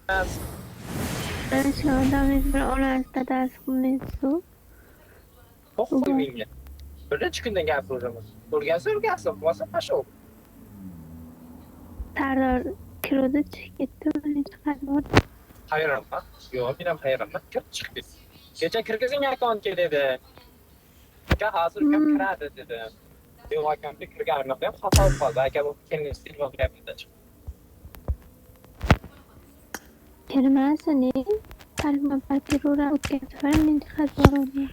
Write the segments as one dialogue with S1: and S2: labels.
S1: Emas.
S2: Mana shu odamingiz bir onasi dadasi qilmaysiz.
S1: Qo'y menga. Birinchi kundan gapiraveraman. O'rgansa o'rgansin, bo'lmasa пошел.
S2: Sardor kiruvdi, chiqib ketdi, meni chiqarib yubordi.
S1: Hayronman. Yo'q, men ham hayronman. Kirib chiqib ketdi. Kecha kirgizing akkauntga dedi. Aka hozir ukam kiradi dedi. Yo'q, akamga kirganim yo'q, ham xafa bo'lib qoldi. Aka bu keling telefon qilyapti chiqib.
S2: Kirmasin, e. Palma kiraveradi. O'tgan safar meni chiqarib yubordi.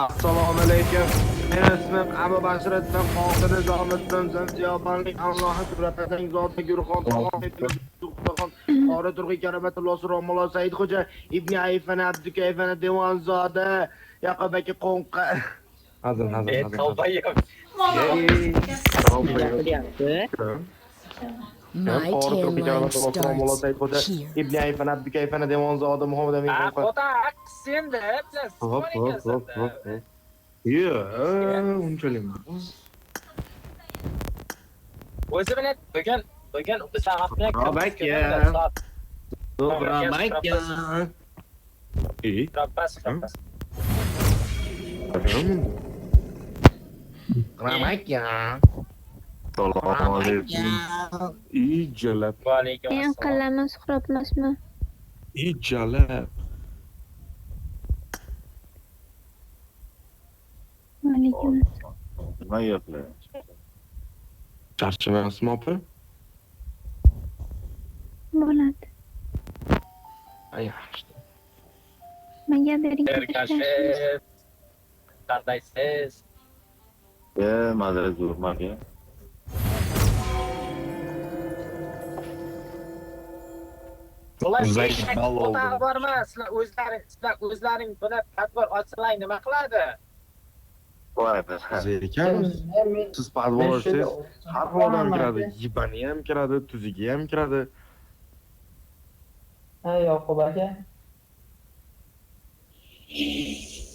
S3: Assalomu alaykum. Meni ismim Abu Bashiriddin Qodir Nizomiddin Zimziyobonlik Allohi Turatadan Zoti Gurxon Tog'on Qori Turg'i Karamatullo Romulo Said Xo'ja Ibn Ayfana Abdukayfana Devonzoda Yaqub aka Qo'nqa.
S4: Hazil, hazil,
S1: E,
S4: hazil.
S1: tavba yo'q.
S5: Gapiryapti.
S6: My
S3: Qori Turg'i
S6: tan line
S3: Karamatullo Romulo
S6: starts
S3: Said Xo'ja
S6: here.
S3: Ibn Ayfana Abdukayfana Devonzoda Muhammad Amin
S1: Ha,
S3: Qo'nqa.
S1: xudo senda bilan
S4: Hop, hop, hop, hop, hop.
S3: Yo'q, unchalik emas.
S1: O'zi bilan bugun bizlar bilan
S3: Rob aka. To'g'ri, aka.
S4: E,
S1: Rabbas, Rabbas.
S3: Aka.
S4: Assalomu alaykum. I jalab.
S1: Va alaykum
S2: Men
S1: assalom.
S2: qilaman, Suhrob emasmi?
S4: I jalab.
S2: Va alaykum assalom.
S7: Nima gaplar?
S3: Charchamayapsizmi, opa?
S2: Bo'ladi.
S3: Ay, yaxshi.
S2: Menga bering.
S1: Erkashev. Qandaysiz?
S7: E, mazza zo'rmi aka?
S1: Ular
S4: Zayn
S1: eshak
S4: bal oldi.
S1: o'tog'i bormi? Sizlar o'zlaring buni подвал ochsalar nima qiladi?
S7: Voy,
S3: Zerikamiz. Siz podvol ochsangiz, har xil odam kiradi. Yibani ham kiradi, tuzigi ham kiradi.
S5: Ha, Yoqub aka.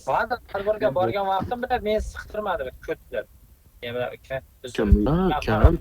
S1: Hozir podvalga borgan vaqtim bilan meni siqtirmadi bir ko'tlar. Yana uka,
S3: Kim? Kim?